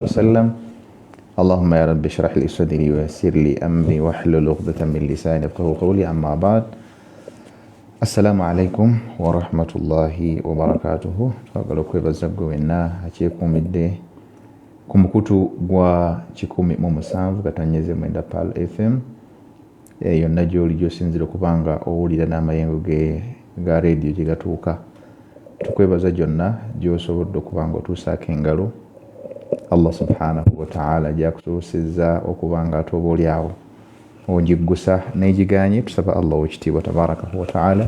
وسلم. اللهم يا رب اشرح لي صدري ويسر لي أمري واحلل عقدة من لساني يفقهوا قولي. أما بعد، السلام عليكم ورحمة الله وبركاته. Twagala okwebaza gwe wenna akyekuumidde ku mukutu gwa 107.9 Pearl FM yonna gyoli gyosinzira okuba nga owulira n'amayengo ga rediyo gye gatuuka. Tukwebaza gyonna gyosobodde okuba nga otuusaako engalo. Allah subhanahu wataala gyakutuusizza okuba nga ate oba oliawo ogiggusa n'egiganye. Tusaba Allah owekitiibwa tabarakahu wataala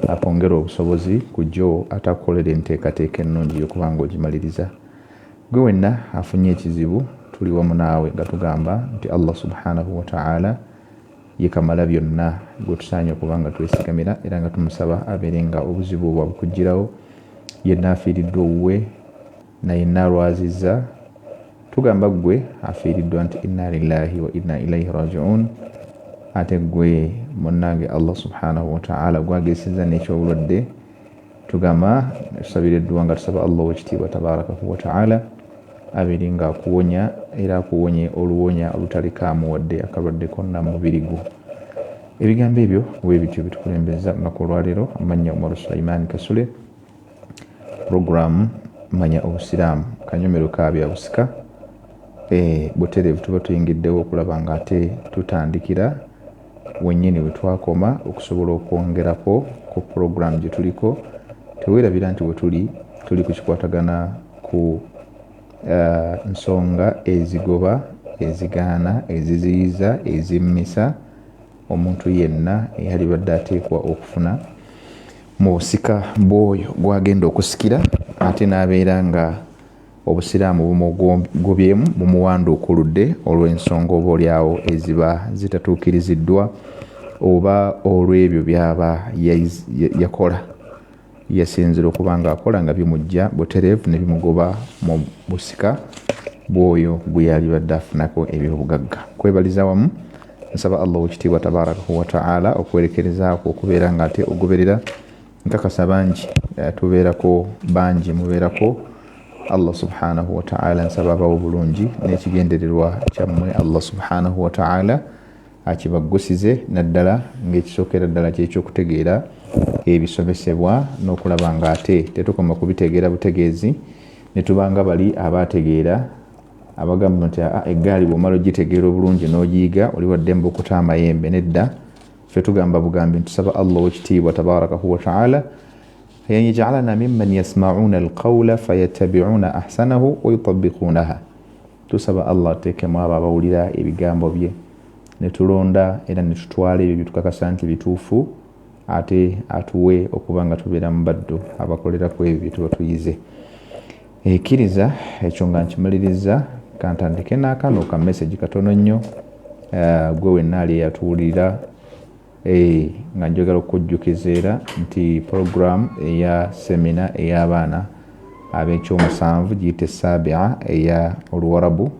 akwongere obusobozi ku gyo, ate akukolera enteekateeka ennungi yokuba nga ogimaliriza. Gwe wenna afunye ekizibu, tuli wamu naawe nga tugamba nti Allah subhanahu wataala ye kamala byonna gwe tusaanye okuba nga twesigamira, era nga tumusaba abeere nga obuzibu obwo abukugirawo. Yenna afiiriddwa owuwe naye naalwazizza, tugamba ggwe afiiriddwa nti inna lillahi wa inna ilaihi rajiun. Ate ggwe munnange Allah subhanahu wataala gwageseza n'ekyobulwadde, tugamba tusabira edduwa nga tusaba Allah owekitiibwa tabarakahu wataala abeere nga akuwonya, era akuwonye oluwonya olutalikaamu wadde akalwadde konna mu mubiri gwo. Ebigambo ebyo bwe bityo bitukulembeza olunaku olwaleero. Amannya Umaru Sulaiman Kasule, puroguramu Manya Obusiraamu, kanyomero ka bya busika. Butereevu tuba tuyingiddewo okulaba nga ate tutandikira wennyini we twakoma okusobola okwongerako ku puroguramu gye tuliko. Teweerabira nti we tuli, tuli ku kikwatagana ku nsonga ezigoba, ezigaana, eziziyiza, ezimmisa omuntu yenna eyalibadde ateekwa okufuna mu busika bw'oyo gwagenda okusikira, ate n'abeera nga obusiraamu bumugobyemu, bumuwanduukuludde olw'ensonga oba oliawo eziba zitatuukiriziddwa oba olw'ebyo byaba yakola, yasinzira okuba nga akola nga bimujja butereevu ne bimugoba mu busika bw'oyo gwe yalibadde afunako ebyobugagga. Kwebaliza wamu nsaba Allah owekitiibwa tabarakahu wataala okwerekerezaako okubeera nga ate ogoberera. Nkakasa bangi tubeerako, bangi mubeerako. Allah subhanahu wataala nsaba abawo bulungi n'ekigendererwa kyammwe Allah subhanahu wataala akibaggusize, naddala ng'ekisookera ddala kyekyokutegeera ebisomesebwa n'okulaba nga ate tetukoma kubitegeera butegeezi ne tubanga bali abategeera abagamba nti eggaali bw'omala ogitegeera obulungi n'ogiyiga oli waddembe okuta amayembe. Nedda, ffe tugamba bugambi ntusaba Allah owekitiibwa tabarakahu wataala an yajalana mimman yasmauna alqawla fayattabiuna ahsanahu wayutabiqunaha. Tusaba Allah ateekemu abo abawulira ebigambo bye ne tulonda era ne tutwala ebyo byetukakasa nti bituufu, ate atuwe okuba nga tubeera mu baddu abakolera ku ebyo bye tuba tuyize. Ekkiriza ekyo nga nkimaliriza, kantandike n'akano ka message katono nnyo. Gwe wenna ali eyatuwulira, nga njagala okukujjukiza era nti program eya semina ey'abaana ab'ekyomusanvu giyite Sabia eya Oluwarabu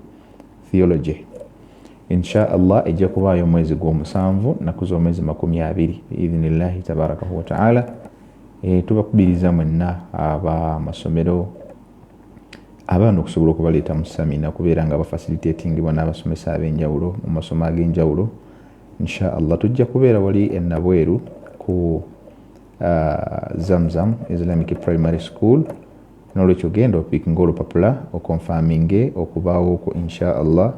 theology, insha Allah ejja kubaayo omwezi gw'omusanvu, nnaku z'omwezi 20 biidhinillahi tabarakahu wataala. Tubakubiriza mwenna abamasomero abaana okusobola okubaleeta mu samina kubeera nga bafasilitatingibwa n'abasomesa ab'enjawulo mu masomo ag'enjawulo. Insha Allah tujja kubeera wali enabweru ku Zamzam Islamic Primary School. Nolwekyo genda opikinga olupapula okonfaminge okubaawo okwo insha Allah.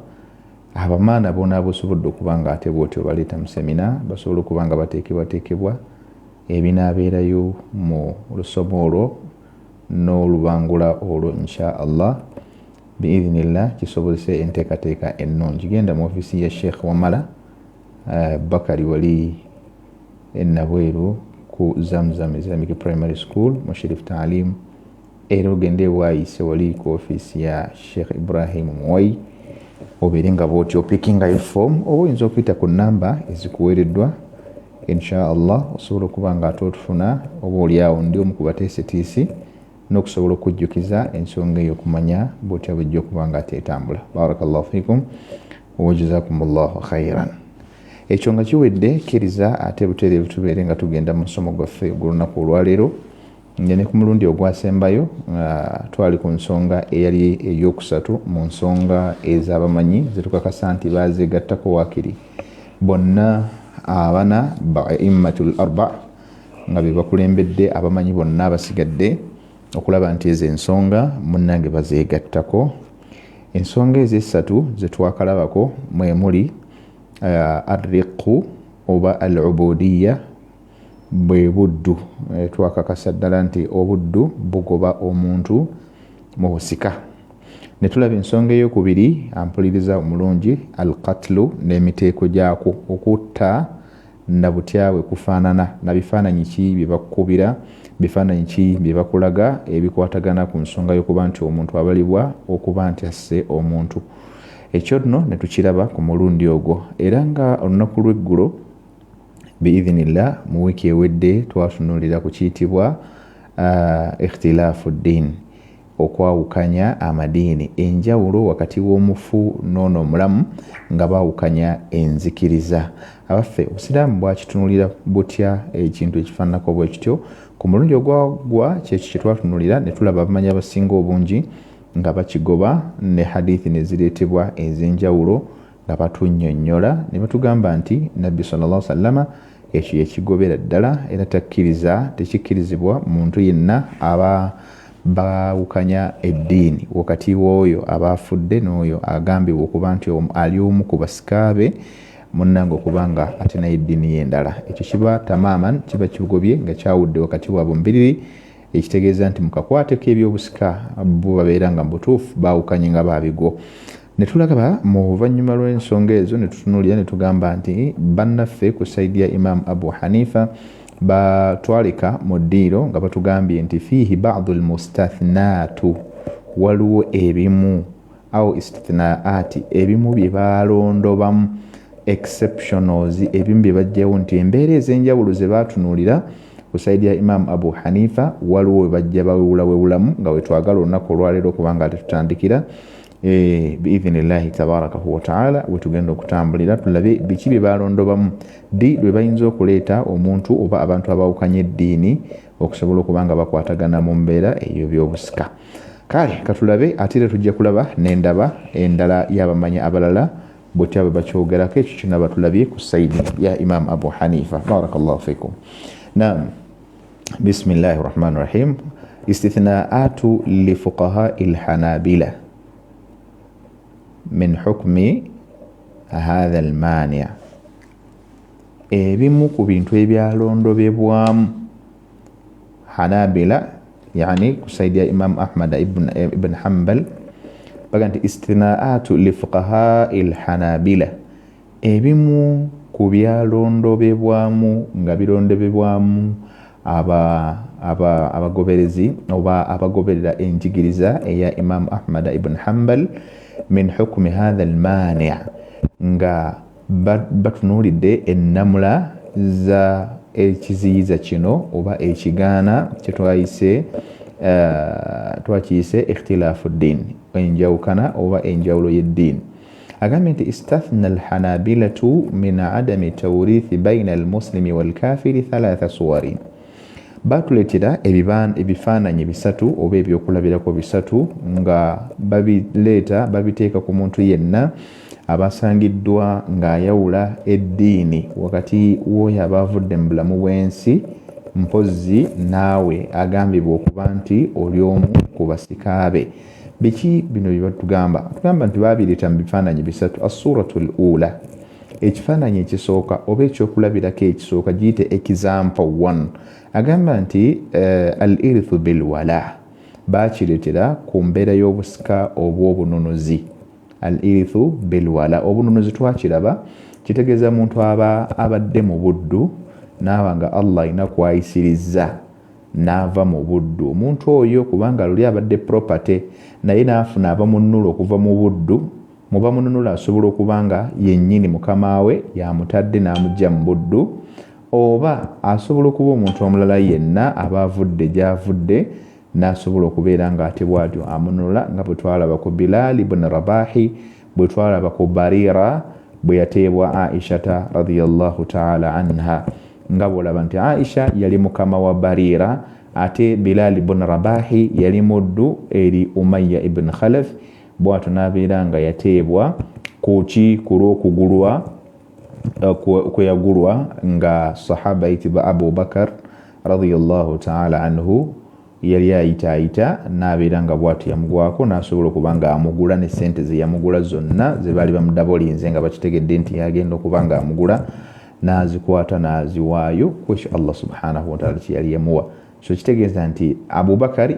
Abamaana bonaaba osobodde okuba nga ate bwotyo baleeta mu semina basobole okuba nga bateekebwateekebwa ebinaabeerayo mu lusomo olwo n'olubangula olwo insha Allah biidhinillah, kisobozese enteekateeka ennungi. Genda mu ofiisi ya Sheikh Wamala Bakari wali enabweru ku Zamzam Islamic Primary School Mushrif Taalim, era ogende ewaayise wali ku ofiisi ya Sheikh Ibrahim Muwai, obeere nga bwotyo opikingayo form, oba oyinza okuyita ku namba ezikuweereddwa. Insha Allah osobola okuba nga ate otufuna, oba oliawo ndi omu ku bateesetiisi n'okusobola okujjukiza ensonga eyo okumanya bwotya bwejja okuba nga ate etambula. Barakallahu fikum wajazakumullahu khairan. Ekyo nga kiwedde, kkiriza ate butereevu tubeere nga tugenda mu musomo gwaffe ogw'olunaku olwaleero. Nga ne ku mulundi ogwasembayo twali ku nsonga eyali eyokusatu mu nsonga ez'abamanyi zetukakasa nti bazegattako waakiri bonna abana baimmatul arba, nga be bakulembedde abamanyi bonna abasigadde okulaba nti ezo ensonga munnange bazeegattako. Ensonga ezo essatu zetwakalabako mwe muli arriqu oba al ubudiya, bwe buddu. Twakakasa ddala nti obuddu bugoba omuntu mu busika. Ne tulaba ensonga eyokubiri, ampuliriza omulungi, alqatlu n'emiteeko gyakwo, okutta na butya bwe kufaanana, na bifaananyi ki bye bakukubira, bifaananyi ki bye bakulaga ebikwatagana ku nsonga y'okuba nti omuntu abalibwa okuba nti asse omuntu. Ekyo nno ne tukiraba ku mulundi ogwo. Era nga olunaku lw'eggulo biidhinillah mu wiiki ewedde twatunuulira ku kiyitibwa ikhtilaafu ddiin, okwawukanya amadiini, enjawulo wakati w'omufu n'ono omulamu nga baawukanya enzikiriza. Abaffe, obusiraamu bwakitunuulira butya ekintu ekifaananako bwe kityo? Ku mulundi ogwaggwa kyekyo kye twatunuulira ne tulaba abamanyi abasinga obungi nga bakigoba, ne hadithi ne zireetebwa ez'enjawulo nga batunnyonnyola ne batugamba nti Nabbi sallallahu alaihi wasallama ekyo yakigobera ddala, era takkiriza, tekikkirizibwa muntu yenna aba baawukanya eddiini wakati w'oyo aba afudde n'oyo agambibwa okuba nti ali omu ku basika be munnange okuba nga ate naye eddiini ye endala. Ekyo kiba tamaaman, kiba kigobye nga kyawudde wakati waabwe mbiriri, ekitegeeza nti mu kakwate k'ebyobusika bo babeera nga mu butuufu baawukanye nga baabigwo. Ne tulaba mu luvannyuma lw'ensonga ezo ne tutunuulira ne tugamba nti bannaffe ku sayidi ya Imaamu Abu Hanifa batwaleka mu ddiiro nga batugambye nti fiihi ba'du almustathnaatu, waliwo ebimu au istithnaati, ebimu bye balondobamu, exceptionals, ebimu bye bajjawo nti embeera ez'enjawulo ze baatunuulira ku sayidi ya Imaamu Abu Hanifa waliwo we bajja bawewulawewulamu, nga we twagala olunaku olwaleero okubanga ate tutandikira biidhinillahi tabarakahu wataala, we tugenda okutambulira tulabe biki bye balondobamu, ddi lwe bayinza okuleeta omuntu oba abantu abawukanya eddiini okusobola okuba nga bakwatagana mu mbeera eyo by'obusika. Kale katulabe, ate era tujja kulaba n'endaba endala y'abamanyi abalala butya bwe bakyogerako. Ekyo kyonna batulabye ku sayidi ya Imaamu Abu Hanifa. Barakallahu fikum. Naam, bismillahi rahmani rahim. Istithnaatu lifuqahai lhanabila min hukmi hatha almania, ebimu ku bintu ebyalondobebwamu Hanabila, yani ku sayidi ya Imaamu Ahmad ibn Hanbal, baga nti istithnaatu lifuqahai lhanabila, ebimu ku byalondobebwamu nga birondobebwamu abagoberezi oba abagoberera enjigiriza eya Imaamu Ahmad ibn Hanbal, min hukmi hatha almani, nga batunuulidde ennamula za ekiziyiza kino oba ekigaana kyetwayise twakiyise ikhtilaafu ddiin, enjawukana oba enjawulo y'eddiini. Agambye nti istathna alhanabilatu min adami tawrithi baina almuslimi walkafiri thalatha suwarin, batuleetera ebifaananyi bisatu oba ebyokulabirako bisatu nga babileeta babiteeka ku muntu yenna abasangiddwa ng'ayawula eddiini wakati w'oyo aba avudde mu bulamu bw'ensi, mpozzi naawe agambibwa okuba nti oli omu ku basika be. Biki bino bye batugamba? Tugamba nti babireeta mu bifaananyi bisatu. Assuratu l ula, ekifaananyi ekisooka oba ekyokulabirako ekisooka, giyite example 1, agamba nti al irithu bilwala, bakireetera ku mbeera y'obusika obw'obununuzi. Al irithu bilwala, obununuzi twakiraba kitegeeza muntu aba abadde mu buddu n'aba nga Allah alina kwayisirizza n'ava mu buddu. Omuntu oyo kubanga luli abadde property, naye n'afuna abamununula okuva mu buddu, mu bamununula asobola okuba nga yennyini mukama we yamutadde n'amuggya mu buddu, oba asobola okuba omuntu omulala yenna aba avudde gy'avudde n'asobola okubeera ng'ate bw'atyo amununula, nga bwe twalaba ku Bilal ibn Rabahi, bwe twalaba ku Barira bwe yateebwa Aishata radiyallahu taala anha, nga bw'olaba nti Aisha yali mukama wa Barira, Ate Bilali bun Rabahi yali muddu eri Umayya ibn Khalaf, bwatyo n'abeera nga yateebwa kuki ku lw'okugulwa kweyagulwa nga sahaba ayitibwa Abu Bakar radiyallahu taala anhu yali ayitaayita, n'abeera nga bwatyo yamugwako n'asobola okuba nga amugula ne sente ze yamugula zonna ze baali bamudabolinze nga bakitegedde nti yagenda okuba nga amugula, n'azikwata n'aziwaayo ku ekyo Allah subhanahu wataala kye yali yamuwa. So kitegeeza nti Abubakar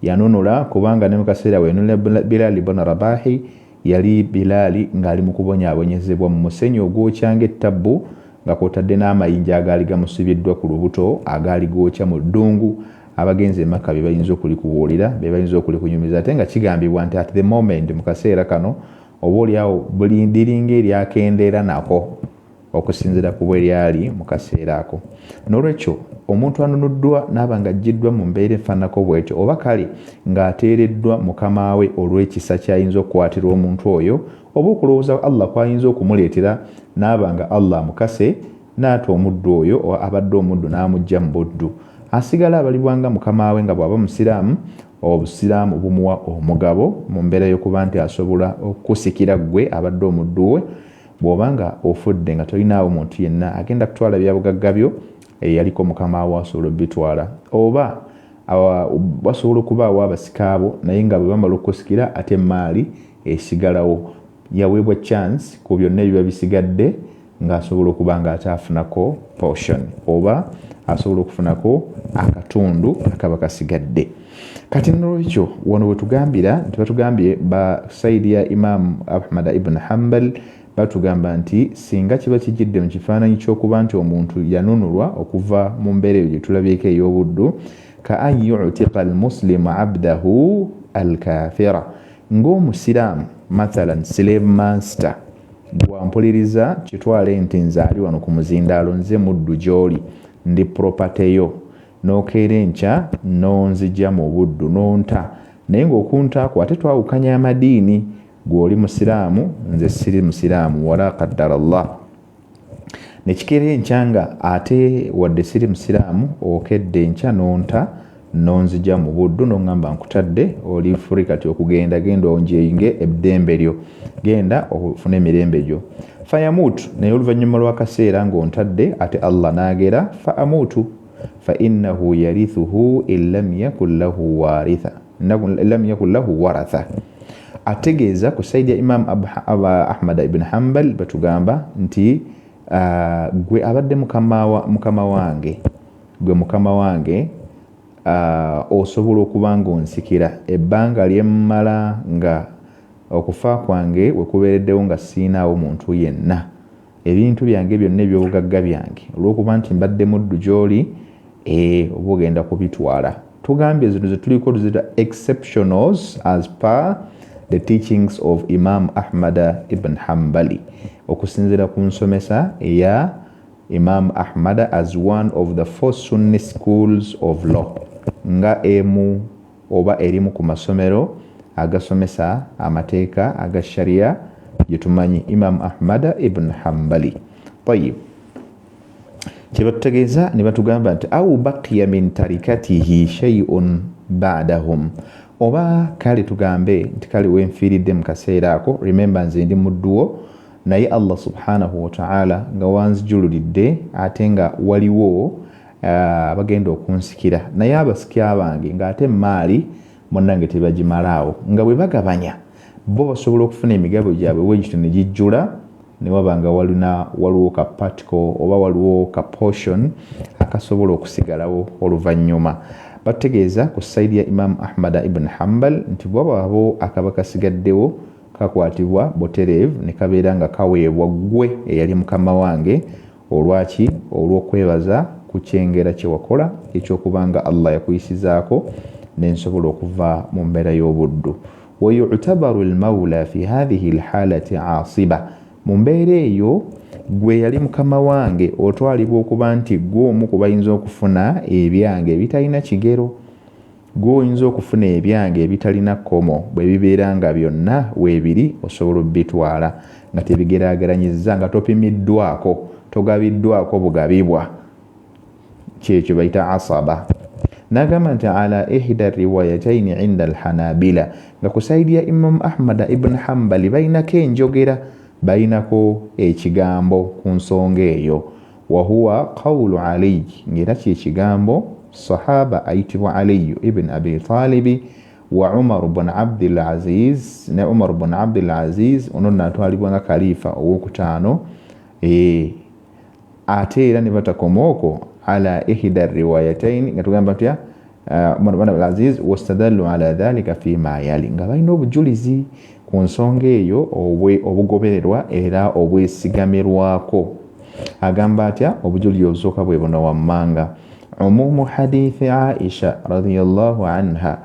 yanunula kubanga ne mu kaseera we yanunula Bilali bun Rabahi, yali Bilali ng'ali mu kubonyaabonyezebwa mu musenyu ogwokyanga ettabbu, nga kwotadde n'amayinja agaali gamusibiddwa ku lubuto agaali gookya mu ddungu. Abagenzi e Makka be bayinza okulikubuulira, be bayinza okulikunyumiza. Ate nga kigambibwa nti at the moment, mu kaseera kano, oba oliawo liringa eryakendeera nako okusinziira ku bwe lyali mu kaseera ako. N'olwekyo omuntu anunuddwa n'aba nga aggyiddwa mu mbeera efaananako bwetyo, oba kale ng'ateereddwa mukama we olw'ekisa ky'ayinza okukwatirwa omuntu oyo, oba okulowooza Allah kw'ayinza okumuleetera n'aba nga Allah amukase n'ata omuddu oyo abadde omuddu n'amuggya mu buddu, asigala abalibwa nga mukama we. Nga bw'aba musiraamu, obusiraamu bumuwa omugabo mu mbeera y'okuba nti asobola okukusikira ggwe abadde omuddu we. Bw'oba nga ofudde nga tolinaawo muntu yenna agenda kutwala byabugagga byo, eyaliko mukama we asobola obitwala, oba basobola okubaawo abasikaabo, naye nga bwe bamala okukusikira ate emaali esigalawo. Yaweebwa chance ku byonna ebiba bisigadde ng'asobola okuba nga ate afunako portion, oba asobola okufunako akatundu akaba kasigadde. Kati nolwekyo wano wetugambira nti batugambye ba side ya Imamu Ahmad ibn Hambal, batugamba nti singa kiba kijjidde mu kifaananyi ky'okuba nti omuntu yanunulwa okuva mu mbeera eyo gye tulabyeko ey'obuddu, ka an yutiqa almuslimu abdahu alkafira, ng'omusiraamu mathalan slave master gwampuliriza, kitwale nti nze ali wano ku muzindaalo, nze muddu gy'oli, ndi property yo, n'okeera enkya n'onzija mu buddu n'onta, naye ng'okuntaako ate twawukanya amadiini, gw'oli musiraamu, nze siri musiraamu, wala qaddara Allah, nekikeera enkya nga ate wadde siri musiraamu, okedde enkya n'onta n'onzija mu buddu n'oŋŋamba nkutadde, oli free kati okugenda, genda onjeyinge eddembe lyo, genda ofune emirembe gyo. Fayamuutu, naye oluvannyuma lw'akaseera ng'ontadde ate Allah n'agera fa amuutu, fa innahu yarithuhu in lam yakun lahu waritha, lam yakun lahu waratha. Ategeeza ku side ya Imam Ahmad ibn Hanbal, batugamba nti gwe abadde mukama wange, gwe mukama wange, osobola okuba nga onsikira ebbanga lyemmala nga okufa kwange wekubeereddewo nga siinaawo muntu yenna, ebintu byange byonna ebyobugagga byange, olw'okuba nti mbadde muddu gy'oli, oba ogenda kubitwala. Tugambye zino zetuliko tuzita exceptionals as per the teachings of Imam Ahmad ibn Hambali, okusinziira ku nsomesa eya Imam Ahmad as one of the four Sunni schools of law, nga emu oba erimu ku masomero agasomesa amateeka aga sharia gyetumanyi, Imam Ahmad ibn Hambali. Tayib, kyebatutegeeza ne batugamba nti au baqiya min tarikatihi shay'un ba'dahum, oba kale tugambe nti kale wenfiiridde mu kaseera ako, remember nze ndi mudduwo, naye Allah subhanahu wataala nga wanzijululidde ate nga waliwo abagenda okunsikira, naye abasikya bange ng'ate emaali munnange tebagimalaawo, nga bwe bagabanya bo basobola okufuna emigabo gyabwe bwegityo ne gijjula, ne waba nga waliwo ka particle oba waliwo ka portion akasobola okusigalawo oluvannyuma. Batutegeeza ku side ya Imamu Ahmad ibn Hambal nti bwababo akaba kasigaddewo kakwatibwa butereevu ne kabeera nga kaweebwa ggwe eyali mukama wange. Olwaki? Olw'okwebaza ku kyengera kye wakola ekyokuba nga Allah yakuyisizaako nensobola okuva mu mbeera y'obuddu. Wayutabaru lmaula fi hathihi lhalati asiba, mu mbeera eyo gwe yali mukama wange otwalibwa okuba nti gwe omu ku bayinza okufuna ebyange ebitalina kigero, gwe oyinza okufuna ebyange ebitalina kkomo. Bwe bibeera nga byonna weebiri, osobola obbitwala nga tebigeraageranyizza, nga topimiddwako, togabiddwako bugabibwa. Kyekyo bayita asaba. N'agamba nti ala ihda riwayataini inda alhanabila, nga ku sayidi ya Imamu Ahmada ibn Hambali balinako enjogera, balinako ekigambo ku nsonga eyo. Wahuwa qawulu Aliyi, ng'era kyekigambo sahaba ayitibwa Aliyu ibn Abi Talibi, wa Umaru bun Abdil Aziz, ne Umaru bun Abdil Aziz ono nno atwalibwa nga kalifa owokutaano. Ate era ne batakoma okwo, ala ihda riwayataini, nga tugamba tutya Umar bun Abdul Aziz, wastadallu ala dhalika fima yali, nga balina obujulizi ku nsonga eyo obugobererwa era obwesigamirwako. Agamba atya? Obujulizi obusooka bwe buno wammanga: umumu hadithi Aisha radiyallahu anha,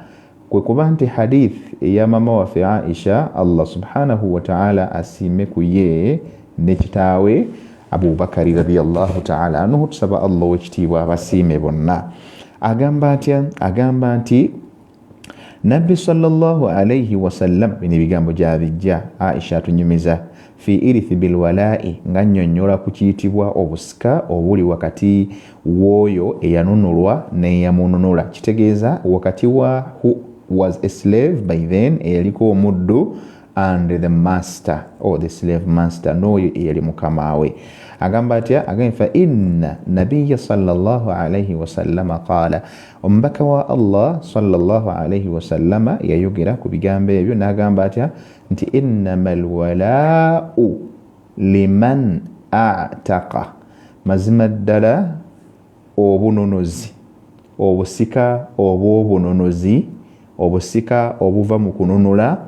kwe kuba nti hadith eya mama waffe Aisha, Allah subhanahu wataala asiime ku ye ne kitaawe Abubakari radiyallahu taala anhu, tusaba Allah owekitiibwa abasiime bonna. Agamba atya? Agamba nti Nabbi sallallahu alaihi wasallam, bino ebigambo gyabijja Aisha atunyumiza, fi irithi bilwalai, nga nnyonnyola ku kiyitibwa obusika obuli wakati w'oyo eyanunulwa n'eyamununula, kitegeeza wakati wa who was a slave by then, eyaliko omuddu, and the master or the slave master, n'oyo eyali mukama we. Agamba atya? Agamba, fa inna nabiya sallallahu alaihi wasallama qaala, omubaka wa Allah sallallahu alaihi wasallama yayogera ku bigambo ebyo n'agamba atya? Nti innama alwalaau liman ataqa, mazima ddala obununuzi, obusika obw'obununuzi, obusika obuva mu kununula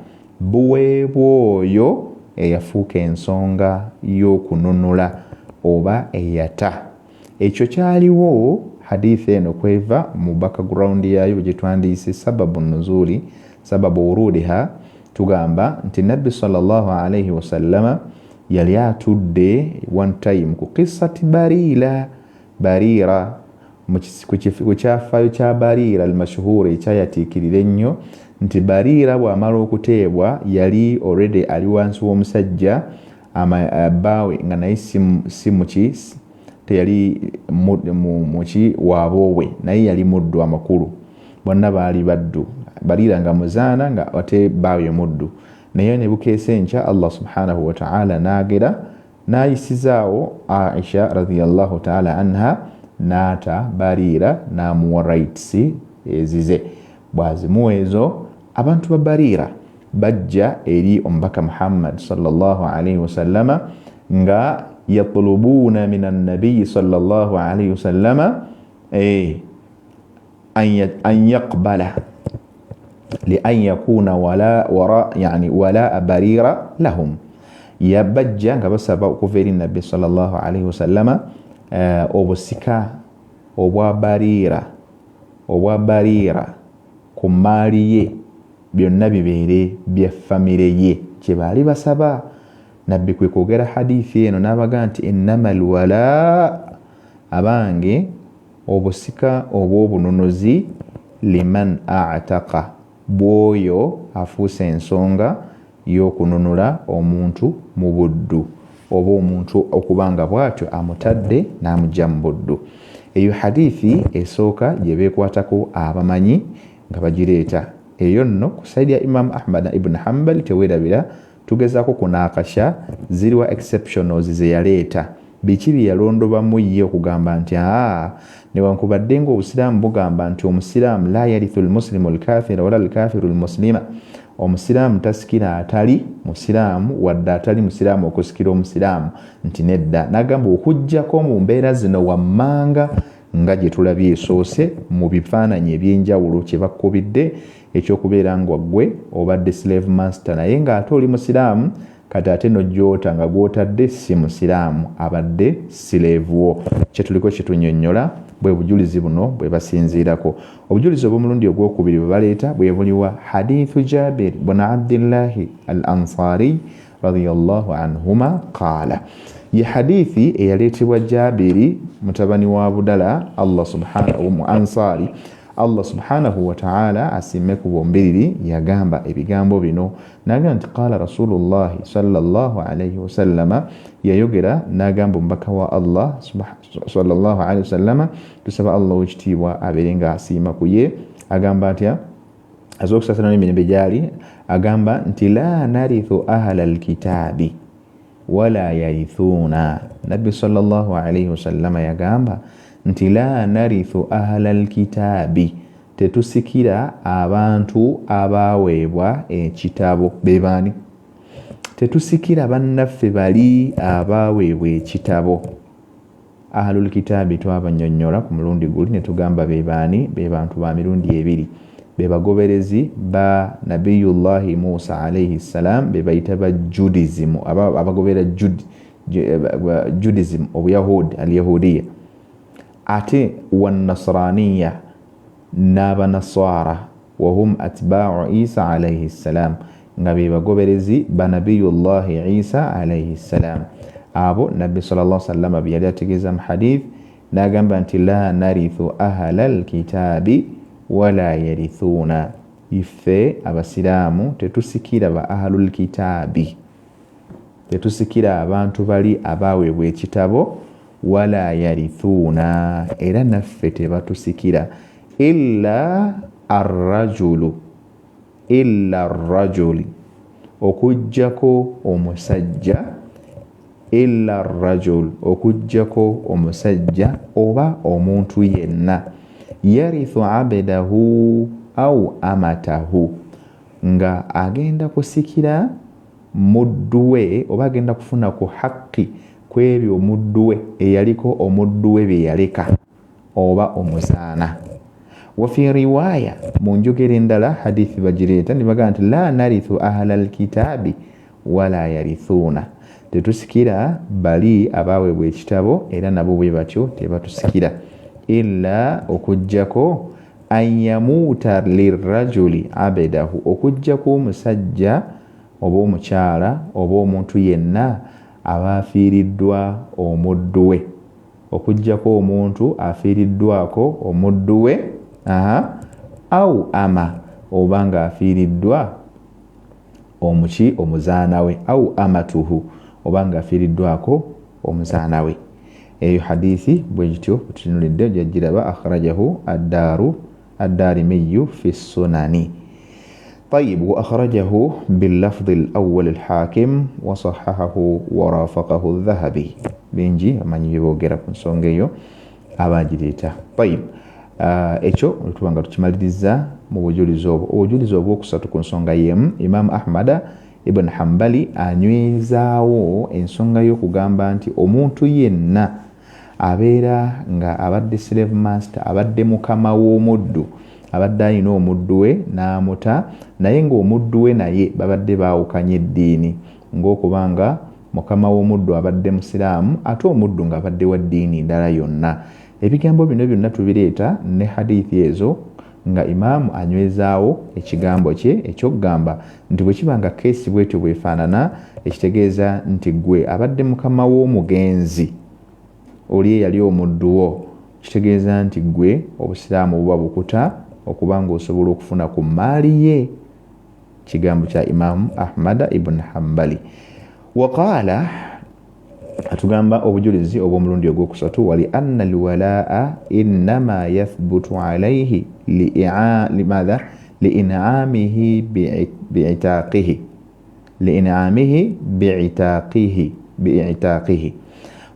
buweebwa oyo eyafuuka ensonga y'okununula oba eyata. Ekyo kyaliwo hadithi eno kweva mu background yayo gye twandiise sababu nuzuli, sababu wurudiha. Tugamba nti Nabbi sallallahu alaihi wasallama yali atudde one time ku qissati Barira, Barira, ku kyafaayo kya Barira almashuhuri ekyayatiikirira ennyo, nti Barira bw'amala okuteebwa yali already ali wansi w'omusajja bbaawe, nga naye si muki, teyali muki waaboowe, naye yali muddu. Amakulu bonna baali baddu, Barira nga muzaana nga ate bbaawe muddu. Naye ne bukeesa enkya, Allah subhanahu wataala n'agera n'ayisizaawo Aisha radiyallahu taala anha, n'ata Bariira n'amuwa rights ezize. Bw'azimuwa ezo, abantu ba Bariira bajja eri omubaka Muhammad sallallahu alaihi wasallama nga yatulubuuna min annabiyi sallallahu alaihi wasallama an yaqbala lian yakuna wala, wara, yani walaa Barira lahum. Yabajja nga basaba okuva eri Nabbi sallallahu alaihi wasallama obusika obwa Bariira, obwa Bariira ku maali ye byonna bibeere bya famire ye. Kyebaali basaba, Nabbi kwe kwogera hadithi eno n'abaga nti innama alwala, abange obusika obw'obununuzi, liman ataqa, bw'oyo afuuse ensonga y'okununula omuntu mu buddu, oba omuntu okuba nga bw'atyo amutadde n'amugja mu buddu. Eyo hadithi esooka gye beekwatako abamanyi nga bagireeta. Eyo nno ku sayidi ya Imamu Ahmad ibn Hambali, teweerabira tugezaako kunaakasha ziriwa exceptionals ze yaleeta, biki bye yalondobamu ye okugamba nti aa, newankubadde nga obusiraamu bugamba nti omusiraamu la yarithu lmuslimu lkafira wala lkafiru lmuslima, omusiraamu tasikira atali musiraamu, wadde atali musiraamu okusikira omusiraamu, nti nedda. N'agamba okugjako mu mbeera zino wammanga nga gye tulabye esoose mu bifaananyi ebyenjawulo kye bakkubidde ekyokubeera nga ggwe obadde slave master naye ng'ate oli musiraamu, kati ate nojjoota nga gw'otadde si musiraamu, abadde slave wo. Kyetuliko kyetunyonnyola bwe bujulizi buno bwe basinziirako. Obujulizi obw'omulundi ogwokubiri bwe baleeta bwe buliwa? Hadithu Jabir bun Abdillahi al Ansari radiyallahu anhuma qaala, ye hadithi eyaleetebwa Jabiri mutabani wa Budala, Allah subhanahu mu Ansari, Allah subhanahu wa ta'ala asiime ku bombiriri yagamba ebigambo bino n'agamba nti qala rasulullahi sallallahu alaihi wasallama, yayogera n'agamba omubaka wa Allah sallallahu alaihi wasallama, tusaba Allah owekitiibwa abeere nga asiima ku ye, agamba atya azokusasana n'emirembe gyali, agamba nti la narithu ahla alkitaabi wala yarithuuna. Nabbi sallallahu alaihi wasallama yagamba nti la narithu ahla alkitaabi, tetusikira abantu abaweebwa ekitabo. Be baani? Tetusikira bannaffe bali abaweebwa ekitabo. Ahlul kitaabi twabanyonnyola ku mulundi guli ne tugamba be baani? Be bantu ba mirundi ebiri, be bagoberezi ba Nabiyullahi Musa alaihi ssalam, be bayita ba Judaism, abagobera Judaism, obuyahudi, alyahudiya, ate wannasraniya n'abanasara, wahum atba'u Isa alaihi ssalam, nga be bagoberezi ba Nabiyullahi Isa alaihi ssalam. Abo Nabbi sallallahu alaihi wasallam bye yali ategeeza mu hadith n'agamba nti la narithu ahla alkitaabi wala yarithuuna, iffe abasiraamu tetusikira ba ahlul kitaabi, tetusikira abantu bali abaweebwa ekitabo, wala yarithuuna, era naffe tebatusikira, illa arrajulu, illa arrajuli, okuggyako omusajja, illa arrajul, okuggyako omusajja oba omuntu yenna, yarithu abdahu au amatahu, nga agenda kusikira muddu we oba agenda kufuna ku hakki kwebyo omuddu we eyaliko omuddu we bye yaleka oba omuzaana. Wa fi riwaya, mu njogera endala hadithi bagireeta ne bagamba nti la narithu ahla alkitaabi wala yarithuuna, tetusikira bali abaweebwa ekitabo era nabo bwe batyo tebatusikira, illa okuggyako an yamuuta lirrajuli abdahu, okuggyako omusajja oba omukyala oba omuntu yenna aba afiiriddwa omuddu we, okuggyako omuntu afiiriddwako omuddu we, au ama, oba ng'afiiriddwa omuki omuzaana we, au amatuhu, oba ng'afiiriddwako omuzaana we. Eyo hadithi bwe gityo tutunulidde jajjiraba, akhrajahu addaaru addarimiyu fi sunani. طيب وأخرجه باللفظ الأول الحاكم وصححه ورافقه الذهبي. Bingi amanyi byeboogera ku nsonga eyo abagireeta. طيب ekyo tuba nga tukimaliriza mu bujulizi obwo. Obujulizi obwokusatu ku nsonga y'emu, Imam Ahmada ibn Hanbali anywezaawo ensonga y'okugamba nti omuntu yenna abeera nga abadde slave master, abadde mukama w'omuddu, abadde alina omuddu we n'amuta, naye ng'omuddu we naye babadde baawukanye eddiini, ng'okubanga mukama w'omuddu abadde musiraamu ate omuddu ng'abadde wa ddiini ndala yonna. Ebigambo bino byonna tubireeta ne hadithi ezo nga imaamu anywezaawo ekigambo kye ekyokugamba nti bwe kiba nga keesi bwetyo bwefaanana, ekitegeeza nti gwe abadde mukama w'omugenzi oli eyali omuddu wo, kitegeeza nti gwe obusiraamu buba bukuta okuba ng'osobola okufuna ku mmaali ye. Kigambo kya Imaamu Ahmada ibn Hanbali. Waqaala, atugamba obujulizi obw'omulundi ogwokusatu, wali anna alwalaa innama yathbutu alaihi limadha liinamihi bi'itaqihi, liinamihi bi'itaqihi, bi'itaqihi,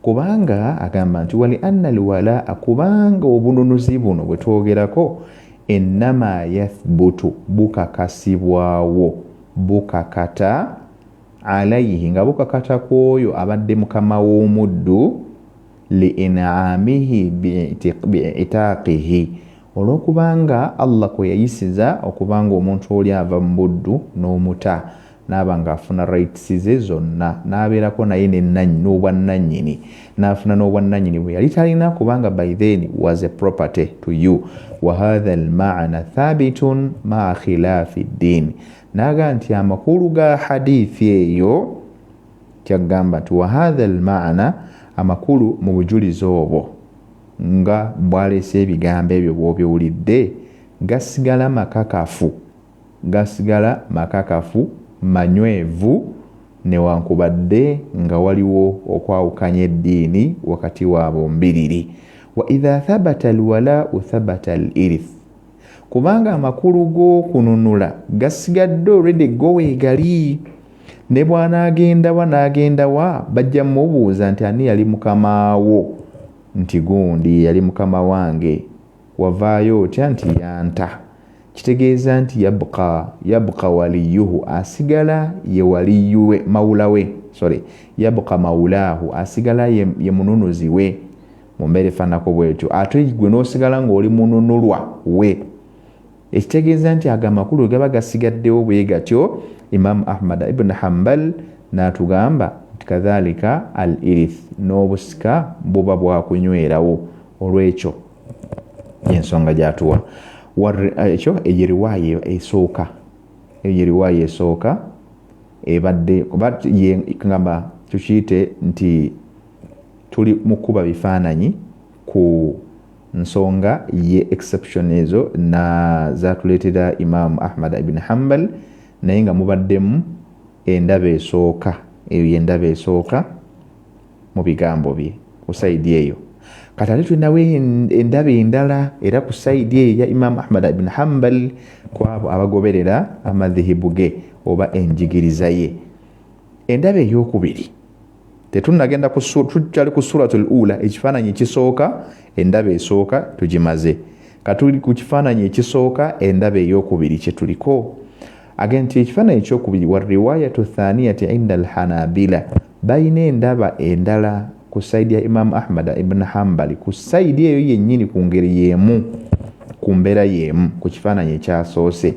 kubanga agamba nti wali anna alwalaa, kubanga obununuzi buno bwe twogerako, innama yathbutu, bukakasibwawo, bukakata alaihi, nga bukakata kw'oyo abadde mukama w'omuddu, liinamihi bi'itaqihi, olw'okubanga Allah kwe yayisiza okubanga omuntu oli ava mu buddu n'omuta n'aba ng'afuna rights ze zonna, n'abeerako naye n'obwannannyini, n'afuna n'obwannannyini bwe yali talina, kubanga by then was a property to you. Wa hadha almaana thabitun maa khilafi ddiini, n'agamba nti amakulu ga hadithi eyo kyagamba nti wa hadha almaana, amakulu mu bujulizi obwo nga bwaleese ebigambo ebyo bw'obiwulidde, Gasigala makakafu, gasigala makakafu, manywevu, newankubadde nga waliwo okwawukanya eddiini wakati wa bombiriri. Wa idha thabata alwalau thabata al irith, kubanga amakulu g'okununula gasigadde already go weegali. Ne bw'anaagendawa n'agendawa, bajja mubuuza nti ani yali mukamaawo? Nti gundi yali mukama wange. Wavaayo otya? Nti yanta. Kitegeeza nti yabqa waliyuhu, asigala ye waliyuwe, mawulawe, sorry, yabqa mawulahu, asigala ye mununuzi we mu mbeera efaananako bwetyo, ate gwe n'osigala ng'oli mununulwa we. Ekitegeeza nti ago amakulu gaba gasigaddewo bwe gatyo. Imamu Ahmad ibn Hambal n'atugamba nti kadhalika al irith, n'obusika buba bwakunywerawo. Olwekyo yensonga gyatuwa ekyo, eyo riwaaya esooka, eyo riwaaya esooka ebadde ngamba tukiyite nti tuli mu kuba bifaananyi ku nsonga ye exception ezo na zatuleetera Imamu Ahmad ibn Hambal, naye nga mubaddemu endaba esooka. Eyo yendaba esooka mu bigambo bye ku side eyo. Kati ate tulinawo endaba endala era ku side eyo ya Imamu Ahmad ibn Hambal, kwabo abagoberera amadhihibu ge oba enjigiriza ye. Endaba eyokubiri, tetunnagenda, tukyali ku suratul ula, ekifaananyi ekisooka, endaba esooka tugimaze. Katuli ku kifaananyi ekisooka, endaba eyokubiri kyetuliko. Agenda nti ekifaananyi ekyokubiri, wariwayatu thaniyati inda alhanabila, balina endaba endala ku side ya Imamu Ahmad ibn Hambali, ku side eyo yennyini, ku ngeri y'emu, ku mbeera y'emu, ku kifaananyi ekyasoose.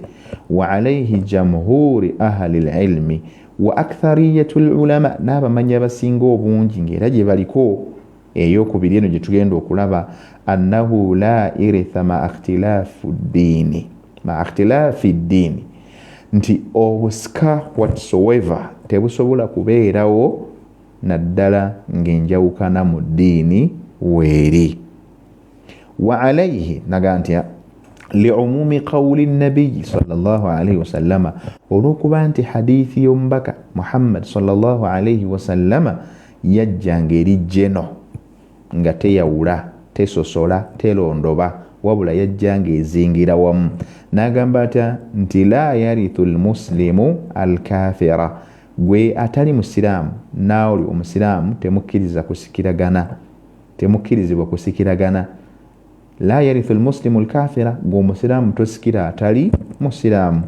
Wa alaihi jamhuri ahli lilmi wa akthariyatu lulama, n'abamanyi abasinga obungi ng'era gye baliko. Eyokubiri eno gye tugenda okulaba, annahu la iritha ma ikhtilafu ddiini, ma ikhtilafi ddiini, nti obusika whatsoever tebusobola kubeerawo naddala ng'enjawukana mu ddiini weeri. Wa alaihi naga nti liumumi qawuli nabiyi sallallahu alaihi wasallama, olw'okuba nti hadithi y'omubaka Muhammad sallallahu alaihi wasallama yajja ng'eri jeno, nga teyawula, tesosola, telondoba, wabula yajja ng'ezingira wamu. N'agamba atya? Nti la yarithu lmuslimu alkafira, gwe atali musiraamu naoli omusiraamu temukkiriza kusikiragana, temukkirizibwa kusikiragana. La yarithu lmuslimu lkafira, gwe omusiraamu tosikira atali musiraamu.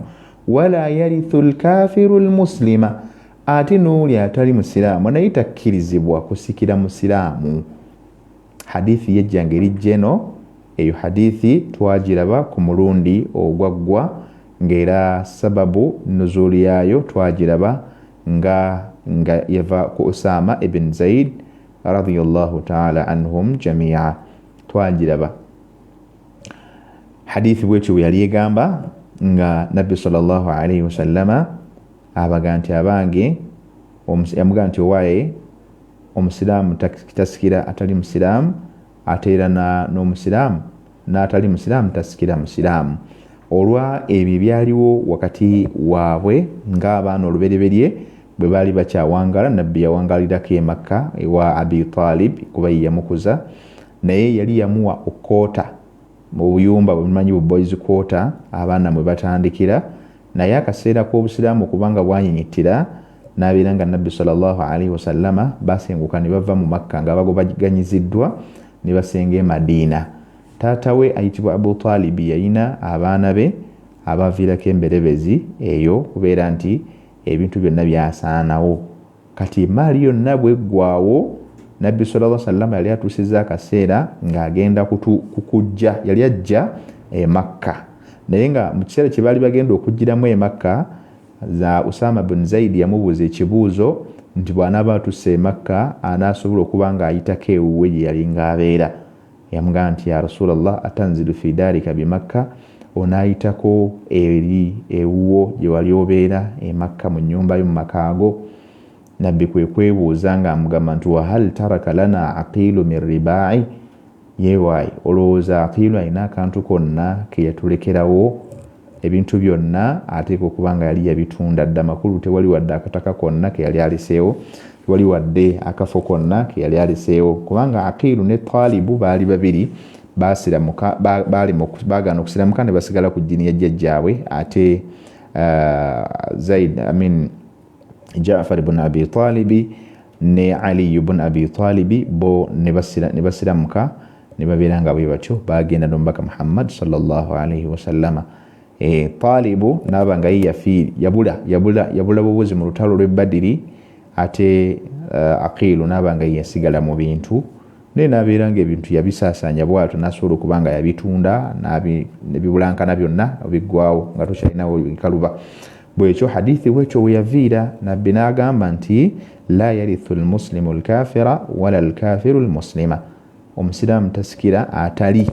Wala yarithu lkafiru lmuslima, ate n'oli atali musiraamu naye takkirizibwa kusikira musiraamu. Hadithi yejja ngeri jeno. Eyo hadithi twagiraba ku mulundi ogwaggwa, ng'era sababu nuzuuli yaayo twagiraba nga yava ku Usama ibn Zaid radiyallahu taala anhum jamia. Twagiraba hadithi bwetyo bwe yali egamba, nga Nabbi sallallahu alaihi wasallama abaga nti abange, yamugaa nti owaaye omusiraamu tasikira atali musiraamu, ate era n'omusiraamu n'atali musiraamu tasikira musiraamu, olwa ebyo ebyaliwo wakati waabwe ng'abaana olubereberye bwe baali bakyawangala. Nabbi yawangalirako e Makka ewa Abi Talib, kuba ye yamukuza, naye yali yamuwa okkoota mu buyumba bwemumanyi bu boys quarter abaana mwe batandikira. Naye akaseera k'obusiraamu kubanga bwanyinyitira, n'abeera nga Nabbi sallallahu alaihi wasallama basenguka ne bava mu Makka nga bagobaganyiziddwa ne basenga e Madiina. Taata we ayitibwa Abu Talibi yalina abaana be abaviirako emberebezi eyo kubeera nti ebintu byonna byasaanawo. Kati emaali yonna bweggwawo, Nabbi sallallahu sallama yali atuusizza akaseera ng'agenda kukujja, yali ajja e Makka, naye nga mu kiseera kye baali bagenda okugiramu e Makka, za Usama bin Zaidi yamubuuza ekibuuzo nti bw'anaaba atuuse e Makka anaasobola okuba ng'ayitako ewuwe gye yali ng'abeera. Yamugamba nti ya Rasulallah, atanzilu fi darika bimakka, onaayitako eri ewuwo gye wali obeera e Makka, mu nnyumba yo, mu makaago? Nabbi kwe kwebuuza ng'amugamba nti wahal taraka lana aqilu min ribaai, Yeewaayi, olowooza Aqiilu alina akantu konna ke yatulekerawo? Ebintu byonna ateekwa okuba nga yali yabitunda dda. Makulu tewali wadde akataka konna ke yali aleseewo, tewali wadde akafo konna ke yali aleseewo, kubanga Aqiilu ne Talibu baali babiri baasiramuka, baagaana okusiramuka ne basigala ku ddiini ya jjajjaabwe. Ate Zaid, I mean, Jaafar ibn Abi Talibi ne Ali ibn Abi Talibi bo ne basiramuka ne babeera nga bwe batyo bagenda n'omubaka Muhammad sallallahu alaihi wasallama. Talibu n'aba nga ye yafiiri, yabula bubuzi mu lutalo lw'e Badiri. Ate Aqiilu n'aba nga ye yasigala mu bintu, naye n'abeera nga ebintu yabisaasaanya bw'atyo, n'asobola okuba nga yabitunda ne bibulankana byonna biggwawo nga tokyalinawo bikaluba. Bwekyo hadithi bwekyo we yaviira Nabbi n'agamba nti la yarithu lmuslimu lkafira wala lkafiru lmuslima, omusiraamu tasikira atali,